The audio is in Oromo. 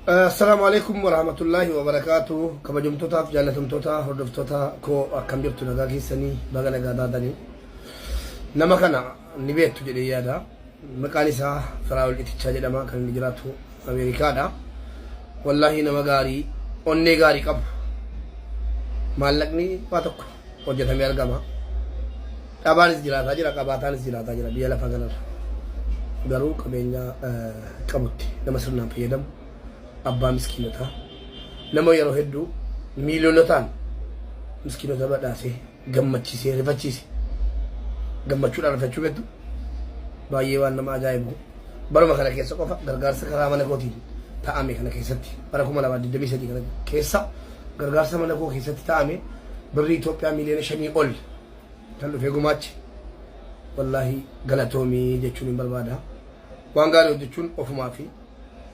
Assalaamu alaikum warahmatullaahi wabarakaatu. Kabajamtootaaf jaallatamtoota hordoftoota koo, akkam jirtu? Nagaa keessanii? Baga nagaa taatanii. Nama kana ni beektu jedhee yaada. Maqaan isaa Firaa'ol Itichaa jedhama. Kan inni jiraatu Ameerikaadha. Wallaahi nama gaarii, onnee gaarii qabu. Maallaqni waa tokko hojjetamee argama. Dhabaanis jiraataa jira, qabaataanis jiraataa jira biyya lafaa kanarra. Garuu qabeenya qabutti nama sirnaan fayyadamu, abbaa miskiinotaa, nama yeroo hedduu miiliyoonotaan miskiinota badhaasee gammachiisee rifachiise. Gammachuudhaan rifachuu beektu, baay'ee waan nama ajaa'ibu. Baruma kana keessa qofa gargaarsa karaa mana kootiin ta'ame kana keessatti, bara 2023 kana keessa gargaarsa mana koo keessatti ta'ame birrii Itoophiyaa miiliyoona 5 ol kan dhufee gumaache, wallaahi galatoomii jechuun hin barbaada. Waan gaarii hojjechuun ofumaa fi